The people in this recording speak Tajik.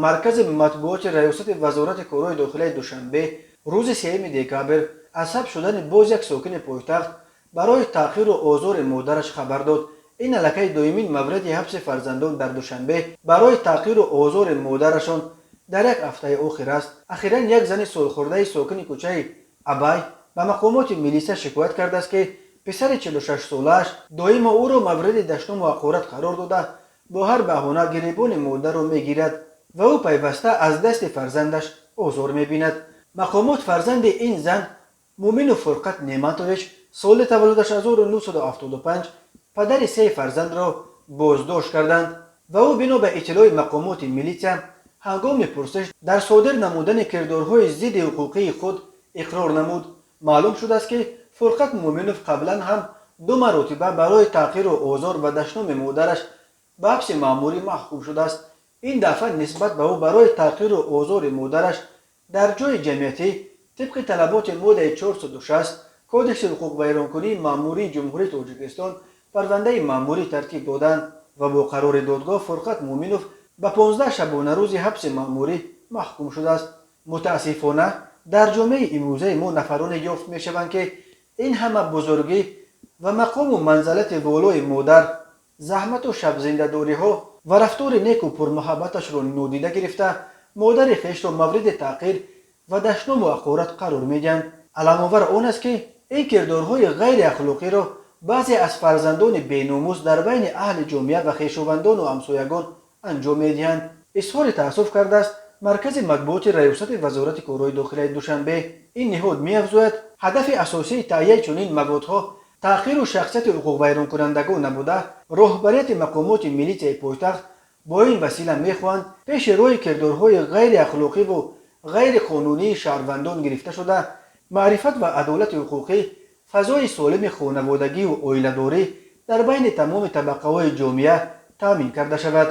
Маркази матбуоти Раёсати Вазорати корҳои дохилаи Душанбе рӯзи 3 декабр аз ҳабс шудани боз як сокини пойтахт барои таъқиру озори модараш хабар дод. Ин аллакай дуюмин мавриди ҳабси фарзандон дар Душанбе барои таъқиру озори модарашон дар як ҳафтаи охир аст. Ахиран як зани солхӯрдаи сокини кӯчаи Абай ба мақомоти милиса шикоят кардааст, ки писари 46-солааш доимо ӯро мавриди дашному ҳақорат қарор дода, бо ҳар баҳона гиребони модарро мегирад ва ӯ пайваста аз дасти фарзандаш озор мебинад. Мақомот фарзанди ин зан, Муминов Фурқат Неъматович, соли таваллудаш 1975, падари се фарзандро боздошт карданд ва ӯ, бино ба иттилои мақомоти милитсия, ҳангоми пурсиш дар содир намудани кирдорҳои зидди ҳуқуқии худ иқрор намуд. Маълум шудааст, ки Фурқат Муъминов қаблан ҳам ду маротиба барои таъқиру озор ва дашноми модараш ба ҳабси маъмурӣ маҳкум шудааст. Ин дафъа нисбат ба ӯ барои таъқиру озори модараш дар ҷои ҷамъиятӣ тибқи талаботи моддаи 460 Кодекси ҳуқуқвайронкунии маъмурии Ҷумҳурии Тоҷикистон парвандаи маъмурӣ тартиб доданд ва бо қарори додгоҳ Фурқат Муъминов ба 15 шабонарӯзи ҳабси маъмурӣ маҳкум шудааст. Мутаассифона, дар ҷомеаи имрӯзаи мо нафароне ёфт мешаванд, ки ин ҳама бузургӣ ва мақому манзалати волои модар, заҳмату шабзиндадориҳо ва рафтори неку пурмуҳаббаташро нодида гирифта, модари хешро мавриди таъқир ва дашному ҳақорат қарор медиҳанд. Аламовар он аст, ки ин кирдорҳои ғайриахлоқиро баъзе аз фарзандони беномус дар байни аҳли ҷомеа ва хешовандону ҳамсоягон анҷом медиҳанд, изҳори таассуф кардааст Маркази матбуоти Раёсати Вазорати корҳои дохилаи Душанбе. Ин ниҳод меафзояд, ҳадафи асосии таҳияи чунин маводҳо таъқиру шахсияти ҳуқуқвайронкунандагон набуда, роҳбарияти мақомоти милитсияи пойтахт бо ин васила мехоҳанд пеши роҳи кирдорҳои ғайриахлоқиву ғайриқонунии шаҳрвандон гирифта шуда, маърифат ва адолати ҳуқуқӣ, фазои солими хонаводагию оиладорӣ дар байни тамоми табақаҳои ҷомеа таъмин карда шавад.